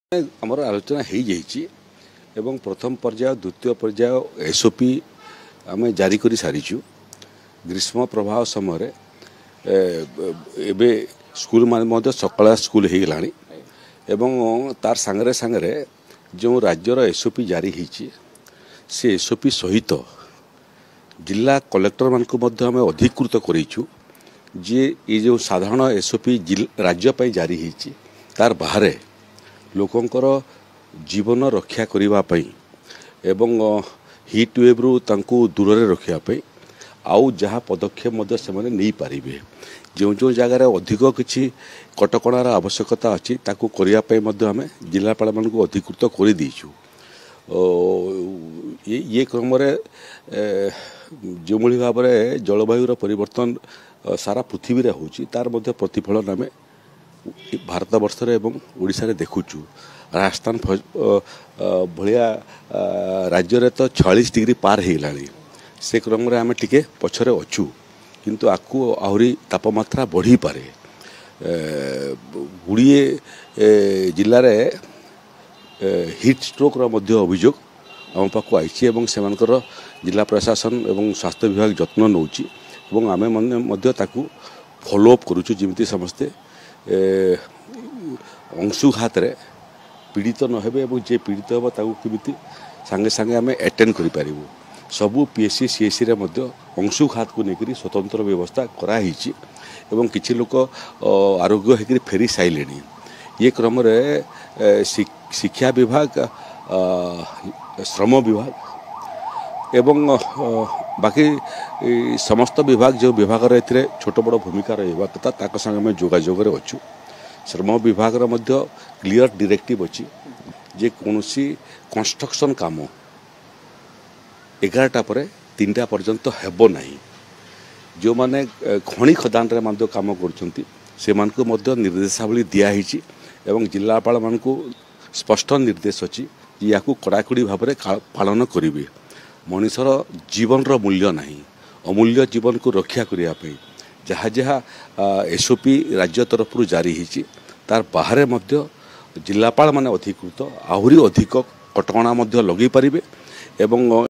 ଆମର ଆଲୋଚନା ହେଇଯାଇଛି ଏବଂ ପ୍ରଥମ ପର୍ଯ୍ୟାୟ, ଦ୍ୱିତୀୟ ପର୍ଯ୍ୟାୟ ଏସ୍ଓପି ଆମେ ଜାରି କରି ସାରିଛୁ। ଗ୍ରୀଷ୍ମ ପ୍ରବାହ ସମୟରେ ଏବେ ସ୍କୁଲ ମାନେ ମଧ୍ୟ ସକାଳୁଆ ସ୍କୁଲ ହେଇଗଲାଣି ଏବଂ ତାର ସାଙ୍ଗରେ ସାଙ୍ଗରେ ଯେଉଁ ରାଜ୍ୟର ଏସ୍ଓପି ଜାରି ହେଇଛି, ସେ ଏସ୍ଓପି ସହିତ ଜିଲ୍ଲା କଲେକ୍ଟରମାନଙ୍କୁ ମଧ୍ୟ ଆମେ ଅଧିକୃତ କରେଇଛୁ ଯେ ଏ ଯେଉଁ ସାଧାରଣ ଏସ୍ଓପି ରାଜ୍ୟ ପାଇଁ ଜାରି ହେଇଛି, ତାର ବାହାରେ ଲୋକଙ୍କର ଜୀବନ ରକ୍ଷା କରିବା ପାଇଁ ଏବଂ ହିଟ୍ ୱେଭ୍ରୁ ତାଙ୍କୁ ଦୂରରେ ରଖିବା ପାଇଁ ଆଉ ଯାହା ପଦକ୍ଷେପ ମଧ୍ୟ ସେମାନେ ନେଇପାରିବେ। ଯେଉଁ ଯେଉଁ ଜାଗାରେ ଅଧିକ କିଛି କଟକଣାର ଆବଶ୍ୟକତା ଅଛି, ତାକୁ କରିବା ପାଇଁ ମଧ୍ୟ ଆମେ ଜିଲ୍ଲାପାଳମାନଙ୍କୁ ଅଧିକୃତ କରିଦେଇଛୁ। ଇଏ କ୍ରମରେ ଯେଉଁଭଳି ଭାବରେ ଜଳବାୟୁର ପରିବର୍ତ୍ତନ ସାରା ପୃଥିବୀରେ ହେଉଛି, ତାର ମଧ୍ୟ ପ୍ରତିଫଳନ ଆମେ ଭାରତବର୍ଷରେ ଏବଂ ଓଡ଼ିଶାରେ ଦେଖୁଛୁ। ରାଜସ୍ଥାନ ଭଳିଆ ରାଜ୍ୟରେ ତ 46 ଡିଗ୍ରୀ ପାର ହେଇଗଲାଣି। ସେ କ୍ରମରେ ଆମେ ଟିକେ ପଛରେ ଅଛୁ, କିନ୍ତୁ ଆକୁ ଆହୁରି ତାପମାତ୍ରା ବଢ଼ିପାରେ। ଗୁଡ଼ିଏ ଜିଲ୍ଲାରେ ହିଟ୍ ଷ୍ଟ୍ରୋକ୍ର ମଧ୍ୟ ଅଭିଯୋଗ ଆମ ପାଖକୁ ଆସିଛି ଏବଂ ସେମାନଙ୍କର ଜିଲ୍ଲା ପ୍ରଶାସନ ଏବଂ ସ୍ୱାସ୍ଥ୍ୟ ବିଭାଗ ଯତ୍ନ ନେଉଛି ଏବଂ ଆମେ ମଧ୍ୟ ତାକୁ ଫଲୋଅପ୍ କରୁଛୁ, ଯେମିତି ସମସ୍ତେ ଅଂଶୁଘାତରେ ପୀଡ଼ିତ ନ ହେବେ ଏବଂ ଯିଏ ପୀଡ଼ିତ ହେବ ତାକୁ କେମିତି ସାଙ୍ଗେ ସାଙ୍ଗେ ଆମେ ଆଟେଣ୍ଡ କରିପାରିବୁ। ସବୁ P S C, C S ସିରେ ମଧ୍ୟ ଅଂଶୁଘାତକୁ ନେଇକରି ସ୍ୱତନ୍ତ୍ର ବ୍ୟବସ୍ଥା କରାହେଇଛି ଏବଂ କିଛି ଲୋକ ଆରୋଗ୍ୟ ହେଇକରି ଫେରି ସାରିଲେଣି। ଇଏ କ୍ରମରେ ଶିକ୍ଷା ବିଭାଗ, ଶ୍ରମ ବିଭାଗ ଏବଂ ବାକି ସମସ୍ତ ବିଭାଗ, ଯେଉଁ ବିଭାଗର ଏଥିରେ ଛୋଟ ବଡ଼ ଭୂମିକା ରହିବା କଥା, ତାଙ୍କ ସାଙ୍ଗେ ଆମେ ଯୋଗାଯୋଗରେ ଅଛୁ। ଶ୍ରମ ବିଭାଗର ମଧ୍ୟ କ୍ଲିଅର ଡିରେକ୍ଟିଭ୍ ଅଛି ଯେ କୌଣସି କନଷ୍ଟ୍ରକ୍ସନ୍ କାମ 11ଟା ପରେ 3ଟା ପର୍ଯ୍ୟନ୍ତ ହେବ ନାହିଁ। ଯେଉଁମାନେ ଖଣି ଖଦାନରେ ମଧ୍ୟ କାମ କରୁଛନ୍ତି, ସେମାନଙ୍କୁ ମଧ୍ୟ ନିର୍ଦ୍ଦେଶାବଳୀ ଦିଆହେଇଛି ଏବଂ ଜିଲ୍ଲାପାଳମାନଙ୍କୁ ସ୍ପଷ୍ଟ ନିର୍ଦ୍ଦେଶ ଅଛି ଯେ ୟାକୁ କଡ଼ାକଡ଼ି ଭାବରେ ପାଳନ କରିବେ। ମଣିଷର ଜୀବନର ମୂଲ୍ୟ ନାହିଁ। ଅମୂଲ୍ୟ ଜୀବନକୁ ରକ୍ଷା କରିବା ପାଇଁ ଯାହା ଯାହା ଏସ୍ଓପି ରାଜ୍ୟ ତରଫରୁ ଜାରି ହେଇଛି, ତାର ବାହାରେ ମଧ୍ୟ ଜିଲ୍ଲାପାଳମାନେ ଅଧିକୃତ ଆହୁରି ଅଧିକ କଟକଣା ମଧ୍ୟ ଲଗାଇ ପାରିବେ ଏବଂ